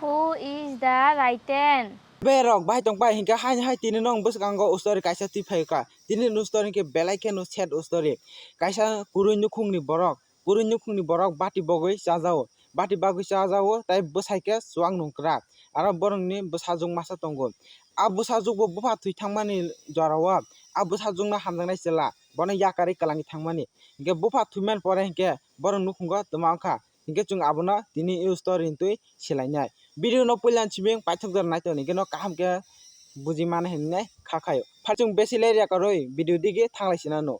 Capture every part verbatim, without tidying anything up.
Who is the Raiten? Berok bai tong pai hinkhe haini hai tini nong bwskango story kaisa twi phaikha. Tini no story hinkhe belai kheno sad story. Kaisa kwrwi nukhungni borok, kwrwi nukhungni borok bati bogwi chajao. Bati bagwi chajao tei bwsai khe chuak nungkrak. Aro borokni bwsajwk masa tongo. A bwsajwk bo bupha thwi thangmani jorao a bwsajwkno hamjaknai chwla bono yakarwi kwlangwi thangmani. Hinkhe bupha thwimani pore hinkhe borok nukhungo twma wngkha. Hinkhe chwng abono tini o story ni twi swlainai. Video no puila simi paithak jora naitoni hinkhe no kaham khe buji mano hinwi kha khaio. Phai chwng besi ler yakarwi video digi thanglai sinano.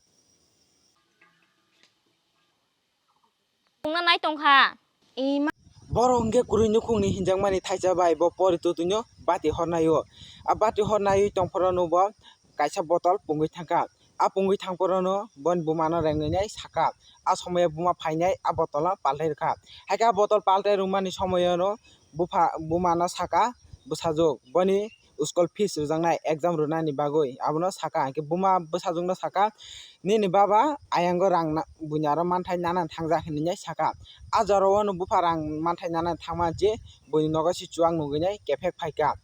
Tongna nai tongkha. Ima. Borok hinkhe kwrwi nukhungni hinjakmani thaisa bai bo pori twtwino bati hornaio. A bati hornaiwi tongphorono bo kaisa botol pungwi thangkha. A pungwi thangphorono boni bumano rengnai saka. A somoyo buma phainai a botolno paltai rwkha. Haikhe a botol paltai rwmani somoyono bupha bumano saka bwsajwk boni school fees rwjaknai exam rwnani bagwi abono saka. Hinkhe buma bwsajwkno saka, "Nini baba ayango rang na-, buini aro manthai nana thangjak," hinwi saka. A jorao no bupha rang manthai nana thangma je buini nogo se chuak nugwi nai kephek phaikha.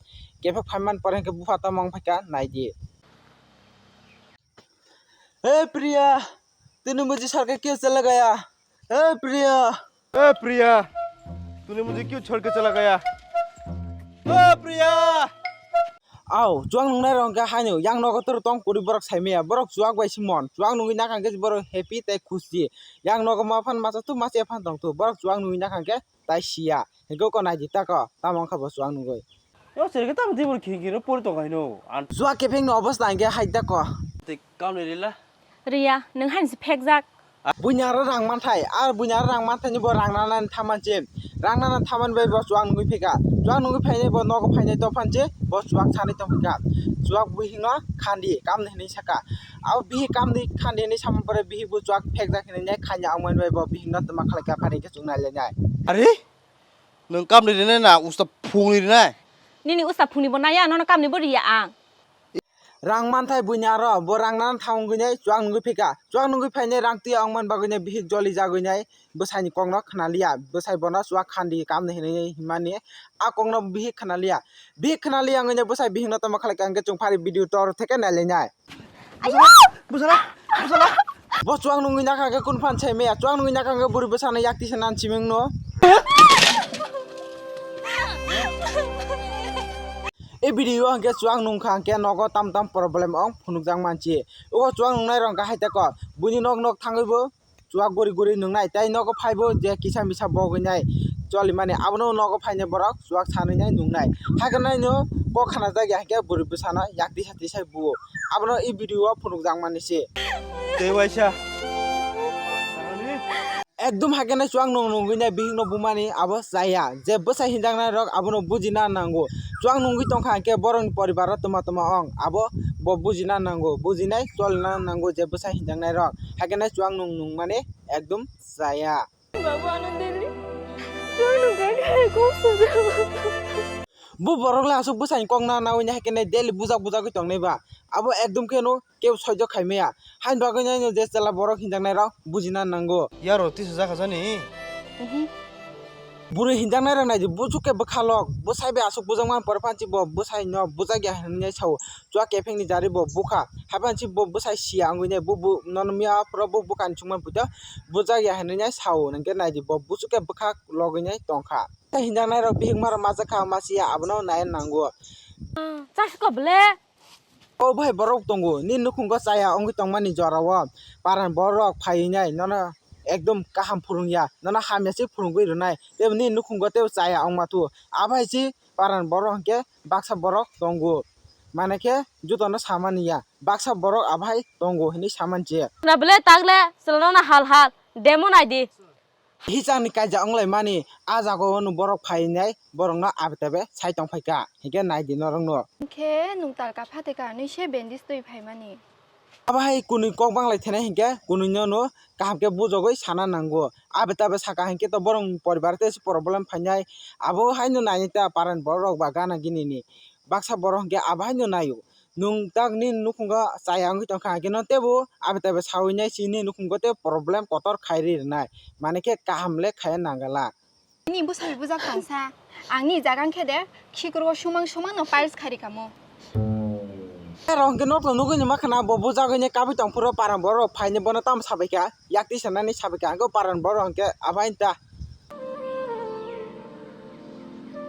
Kephek phaimani pore hinkhe bupha tamo wng phaikha naidi. "Hey Priya, tini muji sarke kyo chala gaya? Hey Priya." "ए प्रिया, तूने मुझे क्यों छोड़ के चला गया? ए प्रिया!" Au, chuak nungnai rok hwnkhe haino yang nogo toro tong kwrwi borok saimaya, borok chuak bai se mon, chuak nungwi nakha hwnkhe borok happy tei khusi. Yang nogo ma phan masa tu masa ya phan tong tu, borok chuak nungwi nakha hwnkhe tai siya. Hwnkhe uko naidi tako, tamo wngkha bo chuak nungwi. Yo, serke tamo tibur khiri khiri pori tong kaino. An- Chuak kephengni obostha hwnkhe hai tako. Tei kamni rila? Riya, nwng haini se phekjak. Buini aro rang manthai, ar buini aro rang manthaini bo rang nana thamanse. Rang nana thaman bai bo chuak nungwi phika. Chuak nungwi phainai bo nogo phainai tophanse, bo chuak sanwi tongphika. Chuak buhino khandi, kamni hinwi saka. Abo bihik kamni khandi hinwi samani pore bihik bo chuak phekjak hinwi nai khanya wngmani bai bo bihikno twma khlaikha phari khe chwng nailainai. Are? Nwng kamni rinai na usta phungni rinai? Nini usta phungni bo naiya, nono kamni bo riya ang. Rang manthai buini aro, bo rang nana thang wngwi nai chuak nungwi phika. Chuak nungwi phainai rang twi wngmani bagwi nai bihik joli jagwi nai bwsaini kokno khnaliya. Bwsai bono chuak khandi kamni hinwi himani. A kokno bihik khnaliya. Bihik khnaliya wngwi nai bwsai bihikno tamo khlaikha hwnkhe chwng phari video tor theke nailainai. Ayo! Bwsala! Bwsala! Bo chuak nungwi nakha khe kun phan sai maya, chuak nungwi nakha khe bwrwi bwsano yak tisa nan siming no. E video hwnkhe chuak nungkha hwnkhe nogo tam tam problem ong phunukjak mansi. Ogo chuak nungnai rok hwnkhe hai teko buini nok nok thangwi bo chuak guri guri nungnai tei nogo phaibo je kisa misa bogwi nai cholimani abono nogo phainai borok chuak sanwi nai nungnai. Hakhe naino kok khanajak ya hwnkhe bwrwi bwsano yak tisa tisai buo. Abono e video o phunukjakmani se. Tei waisa. Ekdum hakhe nai chuak nung nungwi nai bihikno bumani abo chaya. Je bwsai hinjaknai rok abono bujina nango. Chuak nungwi tongkha hwnkhe borokni poribaro tuma tuma ong. Abo bo bujina nango. Bujinai cholna nango je bwsai hinjaknai rok. Hakhe nai chuak nung nungmani ekdum chaya. Babu, ano daily chuak nungkha khe kok sujak. Bo borok le aswk bwsani kok na nawi nai hakhe nai daily bujak bujagwi tongnai ba. Abo ekdum kheno kebo soijo khaimaya. Haini bagwi nai no je chwla borok hinjaknai rok bujina nango. Yaro tisa jakha jani. Bwrwi hinjaknai rok naidi buchuk khe bwkha lok. Bwsai bai aswk bujakmani pore phansi bo bwsai no bujak ya hinwi sao. Chuak kephengni jari bo bukha. Haiphano si bo bwsai siya wngwi nai bo, bo nono miya phuru bo bwkhani chukmani puito bujak ya hinwi nai sao. Hinkhe naidi bo buchuk khe bwkha logwi nai tongkha. Tei hinjaknai rok bihikma rok majak kha masiya abono nai nango. Chasko bwle. O bhai borok tongo nini nukhungo chaya wngwi tongmani jorao paran borok phaiwi nai nono ekdom kaham phurungya nono hamya se phurungwi rwnai tei nini nukhungo tei chaya wngma thu. Abai se paran borok hinkhe baksa borok tongo, manai khe jotono samani ya, baksa borok abai tongo hinwi samani je. Na bwle tagle chwla no hal hal demo nai di. Hichangni kaijak wnglaimani a jagao no borok phainai borokno abe tabe sai tongphaikha hinkhe nai di norokno. Hinkhe nwng talka phateka hinwi se bandage twi phaimani. Abo hai kunui kok banglai thenai hinkhe kunui no no kaham khe bujogwi sana nango. Abe tabe saka hinkhe to borok poribar tei se problem phainai. Abo haino nainai ta paran borok ba gana gini ni baksa borok hinkhe abo haino naio. Nwng tak nini nukhungo chaya wngwi tongkha hinkhe no teibo abe tabe sawi nai chini nukhungo tei problem kotor khairi rwnai. Manwi khe kaham le khaiya nangala. Nini bwsai bujak tongsa. Ang ni jaga khe de khikrwo sumang sumang no piles khari kamo. Rong ke noklo nugui ni makhana bo bujagwi ne kabui tong phuru paran borok phai ne bono tamo sabai kha. Yak tisa nani sabai kha. Ang paran borok hwnkhe abai ta.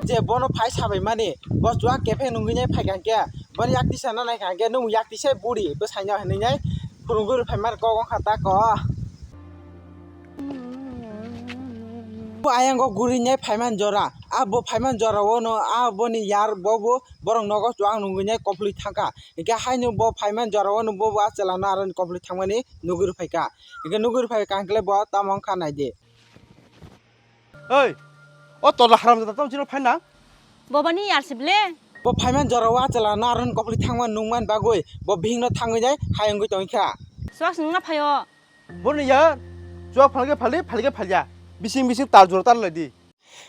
Je bono phai sabai mani, bo chuak kepheng nungwi nai phai kha hwnkhe, boni yak tisa na nai kha hwnkhe, nung yak tisa buri bwsai no hinwi nai phurungwi rw phai mani kok wng kha ta ko. Bo ayang o guri nai phai man jora, a bo phai man jora o no a boni yar bo bo borok nogo chuak nungwi nai koplwi thang kha, hwnkhe haino bo phai man jora o no bo bo a chwla no aro ni koplwi thang mani nugwi rw phai kha, hwnkhe nugwi rw phai kha hwnkhe bo tamo wng kha nai di. Oi, o tola haramjada tamo chino phaina? Bobani yar si ble. Bo phaiman jora o a chwla no aron koplwi thangma nungman bagwi bo bihikno thangwi nai hayungwi tongkha. Swak se nungna phaio. Boni yar, chuak phalge phali, phalge phalya. Bising bising tal jora tal lai di.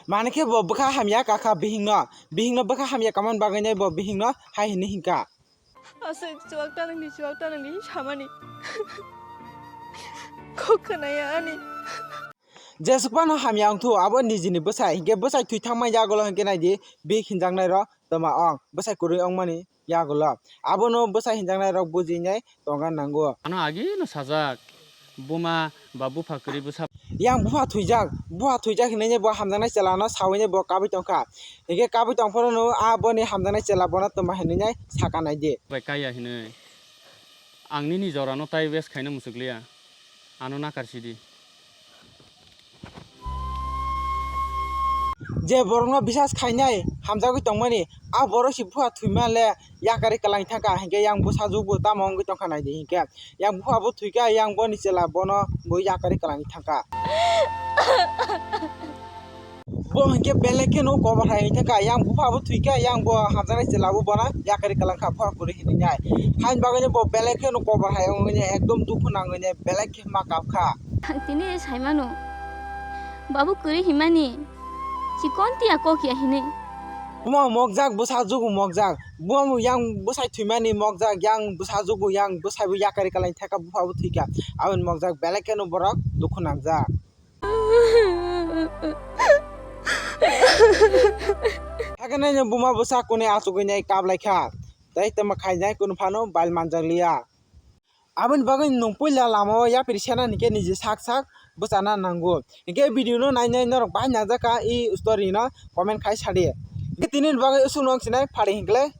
Mane khe bo bwkha hamya kakha bihikno. Bihikno bwkha hamya kaman bagwi nai bo bihikno hai hinwi hinkha. Aswk chuak ta nang di, chuak ta nang di samani. Kok khna ya ani. Jesuk phano hamya wng thu, abo nijini bwsai, hinkhe bwsai thwi thangma yagulo hinkhe nai di, bihik hinjaknai rok twma ong, bwsai kwrwi wngmani yagulo. Abono bwsai hinjaknai rok bujinai tongna nango. Ano agi no sajak, buma ba bupha kwrwi bwsa. Yang bupha thwijak, bupha thwijak hinwi bo hamjaknai chwla no sawi bo kabui tongkha. Hinkhe kabui tong phuru no aboni hamjaknai chwla bono twma hinwi saka nai di. Bai kaya hinwi. Ang nini jora no tai waste khaina muchukliya. Ano nakarsi di. Je borokno bisas khainai hamjagwi tongmani, a borok si bupha thwima le yakarwi kwlangwi thangkha, hinkhe yang bwsajwk bo tamo wngwi tongkha naidi, hinkhe yang bupha bo thwikha, yang boni chwla bono bo yakarwi kwlangwi thangkha. Bo hinkhe belai kheno kobo hai wngkha, yang bupha bo thwikha, yang bo hamjaknai chwla bo bono yakarwi kwlangkha, bupha kwrwi hinwi nai. Haini bagwino bo belai kheno kobo hai wngwi ekdom dukhu nangwi belai khe ma kapkha. Ang tini saimano, babu kwrwi himani, chikon tiya kok ya hinwi. Buma mokjak, bwsa jugu mokjak. Buma yang bwsai thwimani mokjak, yang bwsa jugu, yang bwsai bo yakarwi kwlai thaka, bupha bo thwikha. Aboni mokjak belai kheno borok dukhu nangjak. Hakanai no buma bwsa kune achugwi nai kablai kha. Tei tamo khainai kunu phano bail manjakliya. Aboni bagwi nwng puila lamao yapri sena hinkhe niji sak sak bwchana nango. Hinkhe video no nainai norok bahai nangjakha i story no comment khai sadi. Hinkhe tini ni bagwi usuk no wngsinai phari hinkhe